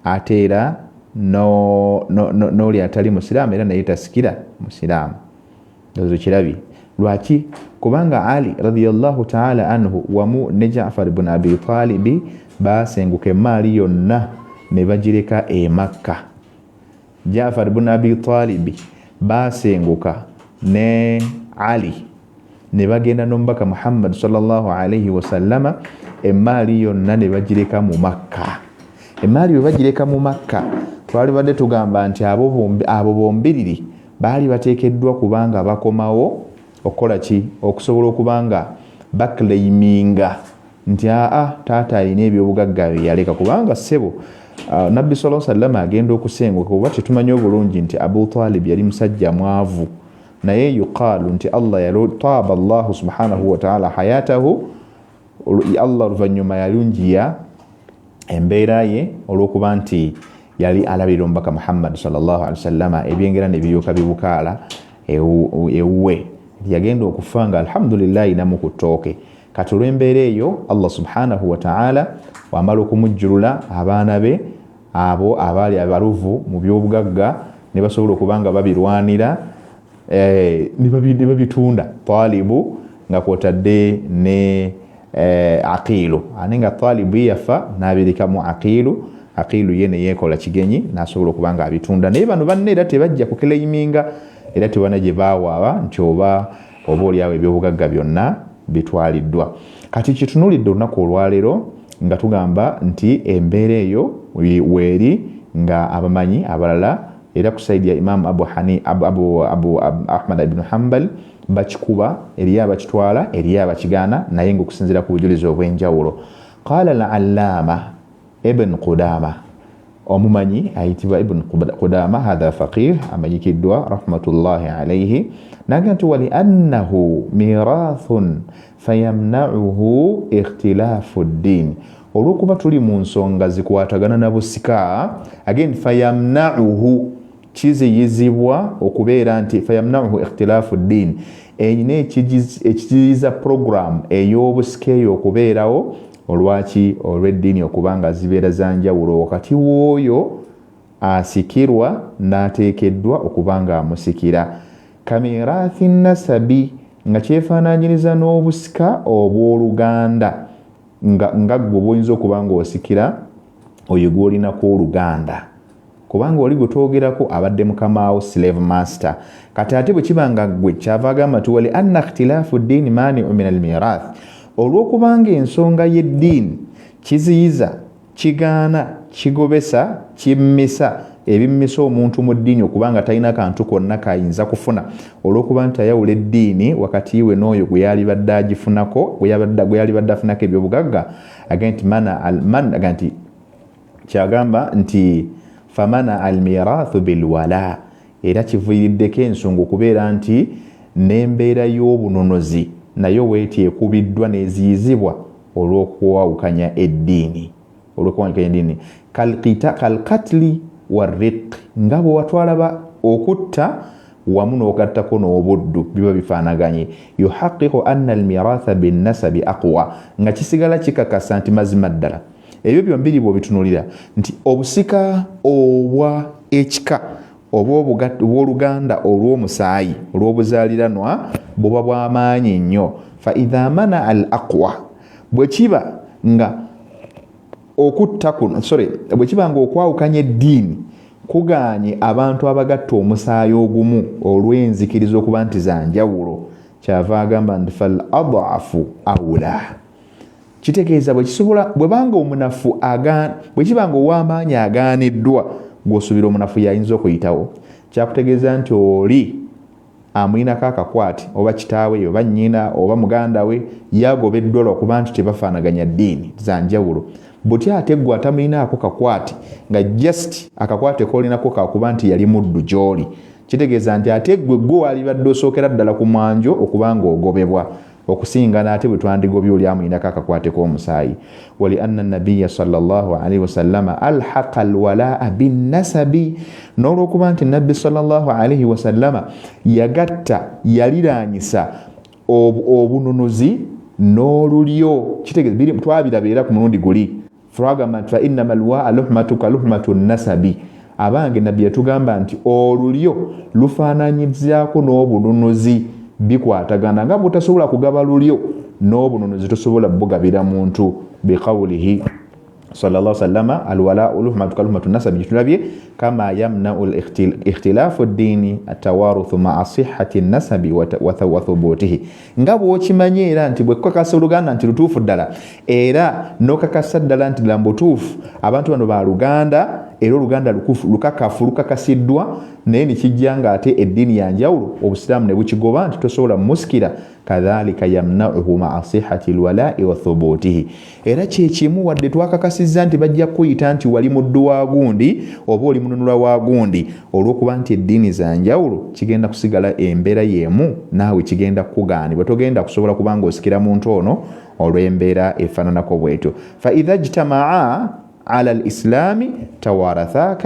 ate era n'oli atali musiraamu era naye tasikira musiraamu. Ezo kirabye lwaki? Kubanga Ali radiyallahu taala anhu wamu ne Jaafar ibn Abi Talibi baasenguka emaali yonna ne bagireka e Makka. Jaafar ibn Abi Talibi baasenguka ne Ali ne bagenda n'omubaka Muhammad sallallahu alaihi wasallama, emaali yonna ne bagireka mu Makka. Emaali bwe bagireka mu Makka, twalibadde tugamba nti abo bombiriri baali bateekeddwa kubanga bakomawo okukola ki? Okusobola okuba nga baclaiminga nti aa taata alina ebyobugagga bye yaleka. Kubanga ssebo, Nabbi sallallahu alaihi wasallam agenda okusenguka, kuba tetumanyi obulungi nti Abu Talib yali musajja mwavu, naye yuqaalu nti Allah taaba Allahu subhanahu wa ta'ala hayatahu, Allah oluvannyuma yalungiya embeera ye olw'okuba nti yali alabirira omubaka Muhammad sallallahu alaihi wasallam, ebyengera ne biryoka bibukaala ewuwe. Yagenda okufa nga alhamdulillah ayinamu ku ttooke. Kati olw'embeera eyo Allah subhanahu wa ta'ala wamala okumujjulula abaana be abo abaali abaluvu mu byobugagga ne basobola okuba nga babirwanira, ne babitunda. Talibu nga kwotadde ne Aqiilu, ate nga Talibu ye yafa n'abirekamu Aqiilu. Aqiilu ye ne yeekola kigenyi n'asobola okuba nga abitunda. Naye bano banne era tebajja kuclaiminga, era tebana gye baawaaba nti oba oliawo ebyobugagga byonna bitwaliddwa. Kati kitunuulidde olunaku olwaleero nga tugamba nti embeera eyo weeri nga abamanyi abalala era ku saidi ya Imam Abu Hani, Abu, Abu, Abu, Abu Ahmad ibn Hanbal bakikuba, eriyo abakitwala, eriyo abakigaana, naye ng'okusinziira ku bujulizi obw'enjawulo. Qala al-Allama Ibn Qudama, omumanyi ayitibwa Ibn Qudama, hadha faqih amanyikiddwa rahmatullahi alaihi, naga nti wali annahu mirathun fayamnauhu ikhtilafu ddin, olw'okuba tuli mu nsonga zikwatagana na busika, again fayamnauhu kiziyizibwa okubeera nti fayamnauhu ikhtilafu ddin, erina ekiziyiza program ey'obusika eyo okubeerawo. Olwaki? Olw'eddiini okuba nga zibeera za njawulo wakati w'oyo asikirwa n'ateekeddwa okuba nga amusikira. Kamirathi nasabi, nga kyefaanaanyiriza n'obusika obw'oluganda, nga ggwe bw'oyinza okuba ng'osikira oyo gw'olinako oluganda, kubanga oli gwe twogerako abadde mukamaawo, slave master. Kati ate bwe kiba nga ggwe, kyava agamba nti wali anna ikhtilaafu ddiini maniu min almirath, olw'okubanga ensonga y'eddiini kiziyiza, kigaana, kigobesa, kimmisa, ebimmisa omuntu mu ddiini okubanga talina kantu konna kayinza kufuna, olw'okuba nti ayawula eddiini wakati we n'oyo gwe yalibadde agifunako, gwe yalibadde afunako ebyobugagga. Agamba nti mana al, man, agamba nti kyagamba nti famana almirathu bilwala, era kiviiriddeko ensonga okubeera nti n'embeera y'obunonozi nayo weeti ekubiddwa n'eziyizibwa olw'okwawukanya eddiini, olw'okwawukanya eddiini. Kalkatli warriq, nga bwe watwalaba okutta wamu n'ogattako n'obuddu biba bifaanaganye. Yuhaqiqu anna almiratha binnasabi aqwa, nga kisigala kikakasa nti mazima ddala ebyo byombiri bw'obitunulira nti obusika obwa ekika oba obw'oluganda olw'omusaayi olw'obuzaaliranwa buba bw'amaanyi nnyo. Fa idha mana al aqwa, bwe kiba nga Okutta kuno, sorry, bwe kiba nga okwawukanya eddiini kugaanye abantu abagatta omusaayi ogumu olw'enzikiriza okuba nti za njawulo, kyava agamba nti fal adafu aula. Kitegeeza bwe kisobola, bwe banga omunafu bwe kiba nga ow'amaanyi agaaniddwa, gw'osuubira omunafu y'ayinza okuyitawo. Kyakutegeeza nti oli amuyinako akakwate, oba kitaawe oba nnyina oba muganda we, yagobeddwa lwakuba nti tebafaanaganya ddiini za njawulo. Butya ate ggwe atamuyinaako kakwate, nga just akakwate k'olinako kakuba nti yali muddu gy'oli, kitegeeza nti ate ggwe walibadde osookera ddala ku mwanjo okuba ng'ogobebwa okusinga n'ate bwe twandigobye oli amuyinako akakwate k'omusaayi. Wali anna nabiya sallallahu alaihi wasallama alhaqa alwalaa binnasabi, n'olwokuba nti nabbi sallallahu alaihi wasallama yagatta, yaliraanyisa obununuzi n'olulyo. Kitegeeza twabiraba era ku mulundi guli twagamba nti fa innama alwaa luhmatu ka luhmatu nasabi. Abange, nabbi yatugamba nti olulyo lufaananyizaako n'obununuzi, bikwatagana. Nga bw'otasobola kugaba lulyo n'obununuzi tosobola bugabira muntu. Biqawulihi sallallahu sallama alwalaau luhmatu ka luhmatu nasabi, gitulabye kama yamnau ikhtilafu ddiini atawaruthu maa sihhati nasabi wa thubutihi. Nga bw'okimanyi era nti bwekukakasa oluganda nti lutuufu ddala, era n'okakasa ddala nti ddala mbutuufu abantu bano ba luganda, era oluganda lukakafu lukakasiddwa, naye ne kijja nga ate eddiini ya njawulo, obusiraamu ne bukigoba nti tosobola musikira. Kadhalika yamnauhu maa sihhati lwalai wa thubutihi. Era kyekimu wadde twakakasizza nti bajja kukuyita nti wali muddu wa gundi oba oli mununula wa gundi, olw'okuba nti eddiini za njawulo kigenda kusigala embeera y'emu, naawe kigenda kukugaanibwa, togenda kusobola kuba ng'osikira muntu ono olw'embeera efaananako bwetyo. Fa idha jtamaa ala lislaami tawaratha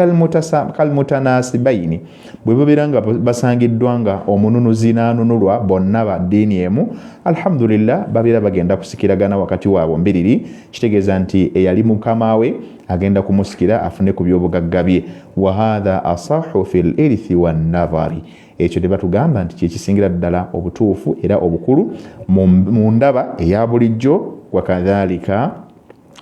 kalmutanasibaini, bwe babeera nga basangiddwa nga omununuzi n'anunulwa bonna ba ddiini emu, alhamdulillah, babeera bagenda kusikiragana wakati waabwe mbiriri. Kitegeeza nti eyali mukama we agenda kumusikira afune ku byobugagga bye. Wa hatha asahu fi lirithi wannadhari, ekyo ne batugamba nti kyekisingira ddala obutuufu era obukulu mu ndaba eya bulijjo, wakadhalika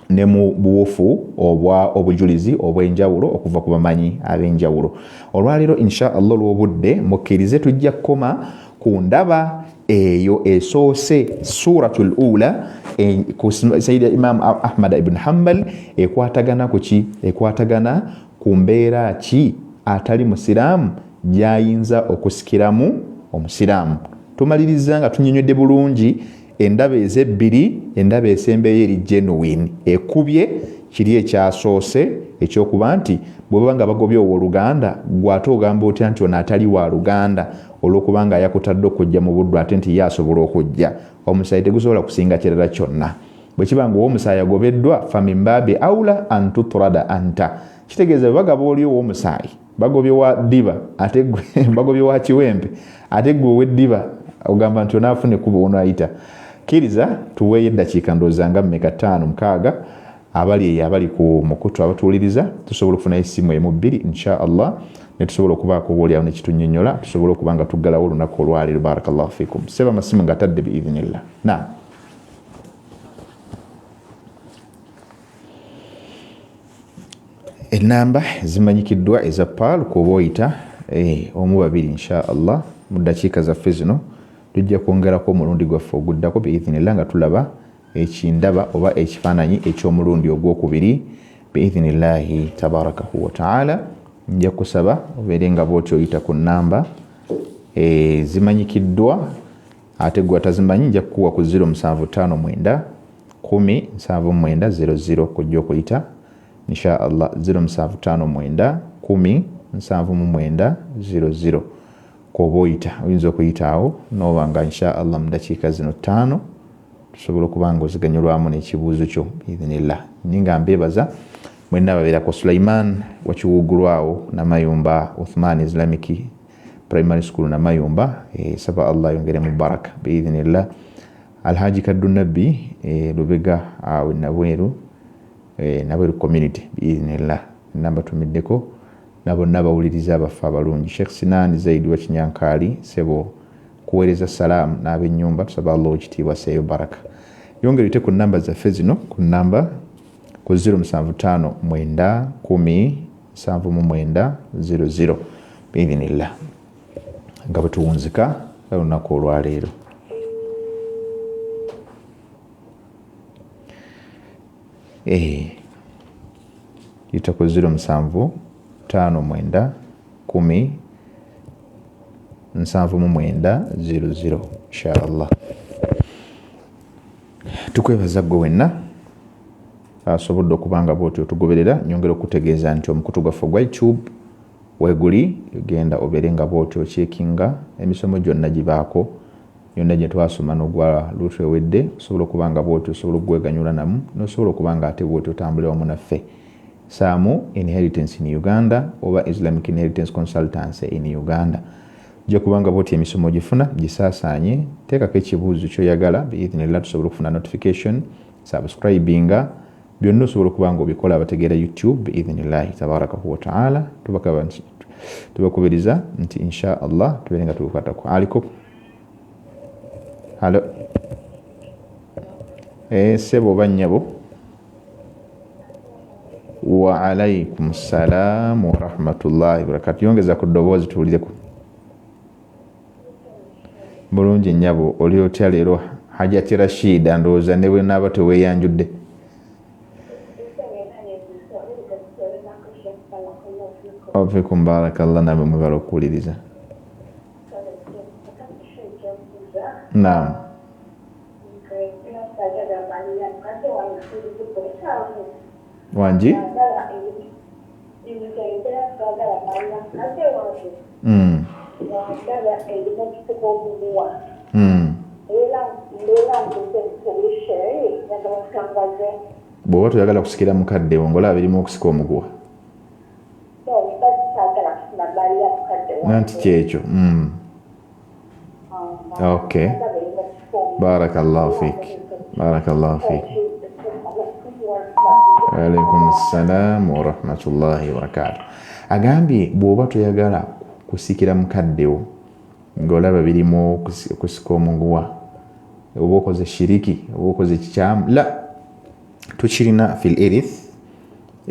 ne mu buwufu obwa obujulizi obw'enjawulo okuva ku bamanyi ab'enjawulo. Olwaleero insha Allah olw'obudde mukkirize tujja kukoma ku ndaba eyo esoose, suratul ula ku Sayyid Imam Ahmad ibn Hanbal, ekwatagana ku ki? Ekwatagana ku mbeera ki atali musiraamu gy'ayinza okusikiramu omusiraamu. Tumaliriza nga tunnyonnyodde bulungi endaba ezebbiri. Endaba esembeyo eri genuine, ekubye kiri ekyasoose ekyokuba nti bwe baba nga bagobye owooluganda, gwe ate ogamba otya nti ono atali wa luganda olw'okuba nga yakutadde okujja mu buddu ate nti ye asobola okujja? Omusaayi tegusobola kusinga kirala kyonna. Bwe kiba nga ow'omusaayi agobeddwa, famimbabi aula an tutrada anta, kitegeeza bwe bagaba oli ow'omusaayi, bagobye wa ddiba ate bagobye wa kiwempe, ate gwe ow'eddiba ogamba nti onaafuna ekkubo wonaayita. Kkiriza tuweeyo eddakiika ndowooza nga mmeka, 5 6, abali eyo abali ku mukutu abatuwuliriza, tusobola okufunayo essimu emu bbiri insha Allah ne tusobola okubaako oba oliawo ne kitunnyonnyola, tusobole okuba nga tuggalawo olunaku olwaleero. Barakallahu fikum. Seba amasimu nga tadde biidhinillah. Naam, enamba zimanyikiddwa eza paal kuoba oyita omu babiri insha Allah mu ddakiika zaffe zino. Tujja kwongerako omulundi gwaffe oguddako biidhinillah nga tulaba ekindaba oba ekifaananyi eky'omulundi ogwokubiri biidhinillahi tabarakahu wataala. Nja kusaba obeere nga bwoti oyita ku namba zimanyikiddwa, ate gwe atazimanyi nja kukuwa ku 0759 10 79 00 kujja okuyita insha Allah. 0759 10 79 00 kwoba oyita, oyinza okuyita awo noba nga insha Allah mu dakiika zino 5 tusobola okuba nga oziganyulwamu n'ekibuuzo kyo biidhinillah. Ninga mbeebaza mwenna babeerako. Sulaiman wakiwuggulwawo Namayumba, Uthman Islamic Primary School Namayumba, saba Allah ayongere mu baraka biidhinillah. Alhaji Kaddu Nabbi Lubega awe Nabweru, Nabweru community biidhinillah, namba tumiddeko na bonna bawuliriza abaffe abalungi. Sheikh Sinan Zaidi wa Kinyankaali, sebo kuweereza salaamu n'ab'ennyumba, tusaba Allah owekitiibwa seeyo baraka. Yongera oyite ku namba zaffe zino, ku namba ku ku 075 9 10 79 00 biidhinillah, nga bwe tuwunzika olunaku olwaleero. Yita ku 07 59 10 79 00 inshallah. Tukwebaza gwe wenna asobodde okuba nga bw'otyo otugoberera. Nyongera okutegeeza nti omukutu gwaffe ogwa YouTube weguli, genda obeere nga bw'otyo okyekinga emisomo gyonna gibaako, yonna gye twasoma n'ogwa luutu ewedde, osobola okuba nga bw'otyo osobola okugweganyula namu, n'osobola okuba nga ate bw'otyo otambulira wamu naffe. Saamu Inheritance in Uganda oba Islamic Inheritance Consultancy in Uganda, ojja kubanga bw'otyo emisomo gifuna gisaasaanye. Teekako ekibuuzo ky'oyagala, biidhinillah tusobola okufuna notification. Subscribinga, byonna osobola okuba nga obikola abategeera YouTube biidhinillahi tabarakahu wataala. Tubakubiriza nti insha Allah tubeere nga tubukwatako. Aliko halo, sebo oba nnyabo? Wa alaikum salam wa rahmatullahi wabarakatu. Yongeza ku ddoboozi tuwulireko bulungi. Nnyabo, oli otya leero? Hajati Rashida, ndowooza ne bwe naaba teweeyanjudde. Wafikum barakallah. Namwe mwebala okuwuliriza. Naam. Wangi. Bw'oba toyagala kusikira mukadde wo ng'olaba birimu okusika omuguwa, nanti kyekyo. Okay, barakallahu fik, barakallahu fik. Alaikum salam warahmatullahi wabarakatu. Agambye bw'oba toyagala kusikira mukaddewo ng'olaba birimu okusika omuguwa, oba okoze shiriki oba okoze kikyamu, la tukirina fil irith,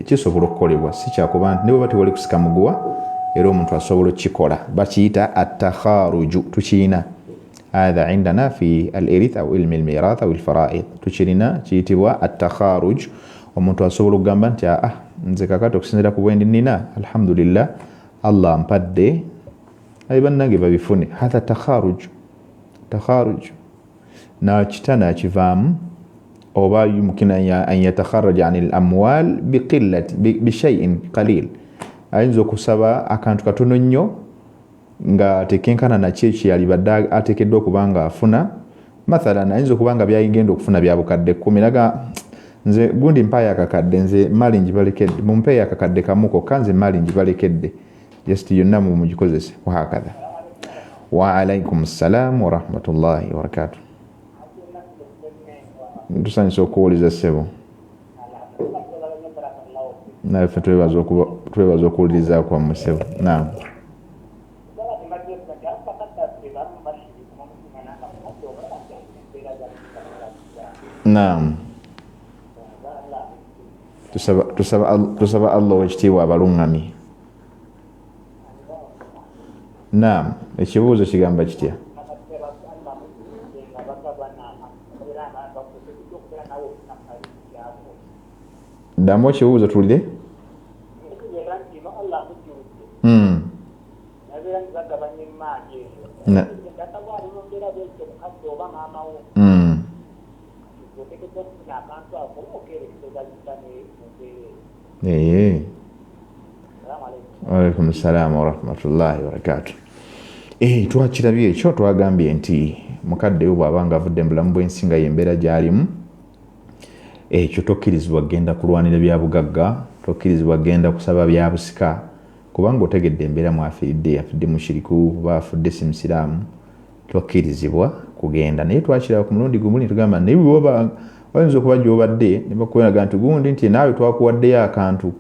kisobola okukolebwa. Si kyakuba nti ne bweba tewali kusika muguwa, era omuntu asobola okukikola, bakiyita attakharuju. Tukirina hadha indana fi al irith au ilmi almirath au alfaraid, tukirina kiyitibwa attakharuj. Omuntu asobola okugamba nti aa, nze kakati okusinziira ku bwendi nina, alhamdulillah, Allah mpadde, aye bannange babifune. Hatha takharuj, takharuj nakita nakivaamu. Oba yumkina an yatakharaja an al amwal biqillati bishaiin qalil, ayinza okusaba akantu katono nnyo nga tekenkana nakyo ekyo yalibadde ateekeddwa okuba nga afuna. Mathalan, ayinza okuba nga byayigenda okufuna bya bukadde 10, naga nze gundi mpaayo akakadde, nze maali njibalekedde, mumpeeyo akakadde kamu kokka, nze maali njibalekedde, just yonna mumugikozese, wahakatha. Wa alaikum ssalam warahmatullahi wabarakatu. Tusanyusa okuwuliza ssebo. Naffe twebaza okuwuliriza kwammwe ssebo. Naam. Naam, tusaba Allah owekitiibwa abaluŋŋamye. Naam, ekibuuzo kigamba kitya? Ddamu ekibuuzo tuwulire. Waalaikum salamu warahmatullahi wabarakatu. Twakirabye ekyo, twagambye nti mukadde we bw'aba nga avudde mu bulamu bw'ensi nga yembeera gy'alimu, ekyo tokkirizibwa kugenda kulwanira bya bugagga, tokkirizibwa kugenda kusaba bya busika, kubanga otegedde embeera mwafiiridde, afudde mushiriku oba afudde si musiraamu, tokkirizibwa kugenda. Naye twakiraba ku mulundi gumu ne tugamba naye bwoba oyinza okuba gy'obadde ne bakuweraga nti gundi nti naawe twakuwaddeyo akantu,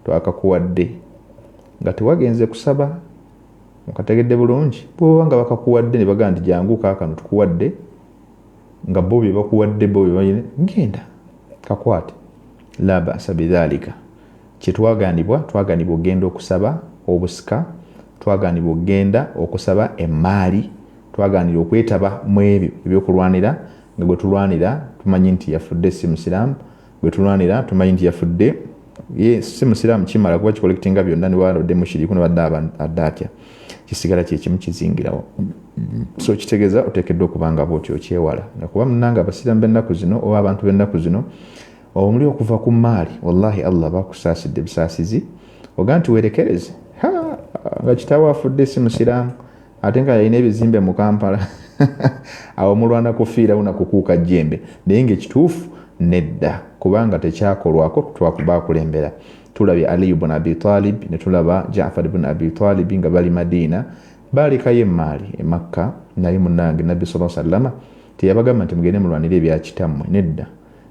twakakuwadde nga tewagenze kusaba, mukategedde bulungi. Bwoba nga bakakuwadde ne bagamba nti jangu kaakano tukuwadde, nga bo bye bakuwadde bo bye balina, genda kakwate. La basa bidhalika. Kyetwaganibwa, twaganibwa okugenda okusaba obusika, twaganibwa okugenda okusaba emaali, twaganibwa okwetaba mu ebyo ebyokulwanira nga gwe tulwanira tumanyi nti yafudde si musiraamu, gwe tulwanira tumanyi nti yafudde ye si musiraamu, kimala kuba kikolekitinga byonna, niwalodde mushiriku nibadde adde atya, kisigala kyekimu kizingirawo. So kitegeeza oteekeddwa okuba nga bwotyo okyewala, nakuba munnange abasiraamu b'ennaku zino oba abantu b'ennaku zino omuli okuva ku maali, wallahi Allah bakusaasidde busaasizi, oga nti weerekereze nga kitaawo afudde si musiraamu ate nga yalina ebizimbe mu Kampala awo mulwana kufiirawo na kukuuka jjembe, naye ng'ekituufu nedda, kubanga tekyakolwako bakulembera. Tulabye Ali ibn Abi Talib ne tulaba Jaafar ibn Abi Talib nga bali Madiina, balekayo emaali e Makka, naye munnange Nabbi sallallahu alaihi wasallam teyabagamba nti mugende mulwanire ebya kitammwe, nedda.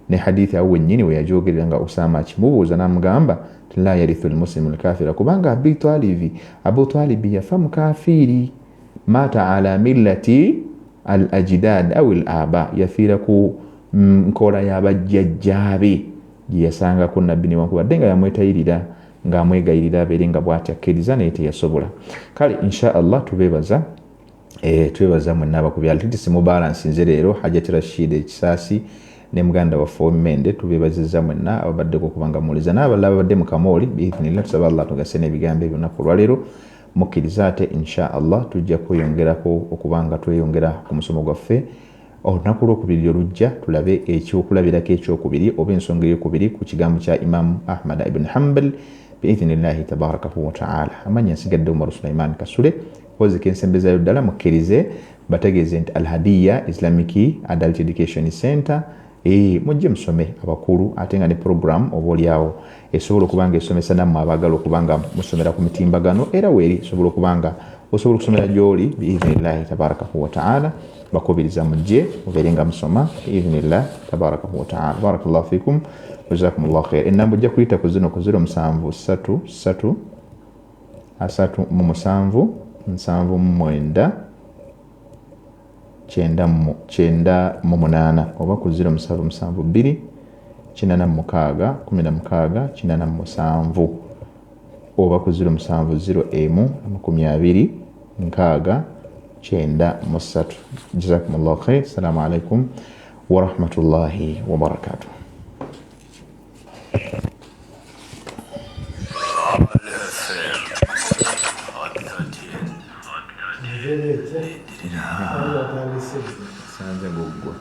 Ne hadithi awo wennyini we yajogerera nga Usama akimubuuza n'amugamba nti la yarithu lmuslimu lkafira, kubanga Abu Talibi yafa mukafiiri, mata ala millati al ajdad aw al aba, yafiira ku nkola y'abajjajjaabe gye yasangako Nabbi, newankubadde nga yamwetayirira ng'amwegayirira abeere nga bw'ati akkiriza, naye teyasobola. Kale insha Allah tubeebaza, twebaza mwenna abakubyalo titisi mubalansi nze leero Hajati Rashid Ekisaasi ne muganda waffe Owemmende, tubeebazizza mwenna ababaddeko okubanga muwuliza n'abalala ababadde mu kamooli biidhnillah. Tusaba Allah tugase n'ebigambo ebyo olunaku olwaleero mukkiriza, ate insha Allah tujja kweyongerako okubanga tweyongera ku musomo gwaffe olunaku lwokubiri olujja, tulabe ekyokulabirako ekyokubiri oba ensonga eyokubiri ku kigambo kya Imamu Ahmad ibn Hanbal biidhnillahi tabarakahu wataala. Amanya nsigadde Umar Sulaiman Kasule, kozeka ensembezayo ddala mukkirize bategeeze nti Alhadiya Islamic Adult Education Center, mujje musome abakulu, ate nga ne program oba oliawo esobola okuba nga esomesa nammwe abaagala okuba nga musomera ku mitimbagano, era weeri esobola okuba nga osobola okusomera gy'oli biidhnillahi tabarakahu wataala. Bakubiriza mujje mubeere nga musoma biidhnillah tabarakahu wataala. Barakallahu fikum wajazakumullahu khair. Enamba ojja kuyita ku zino ku 07 3 3 37 79 98 oba ku 0772 86 16 87 oba ku 0701 20 60 93. Jazakumullahu khair. Assalamu alaikum warahmatullahi wabarakatuh. Sanze ng'oggwa.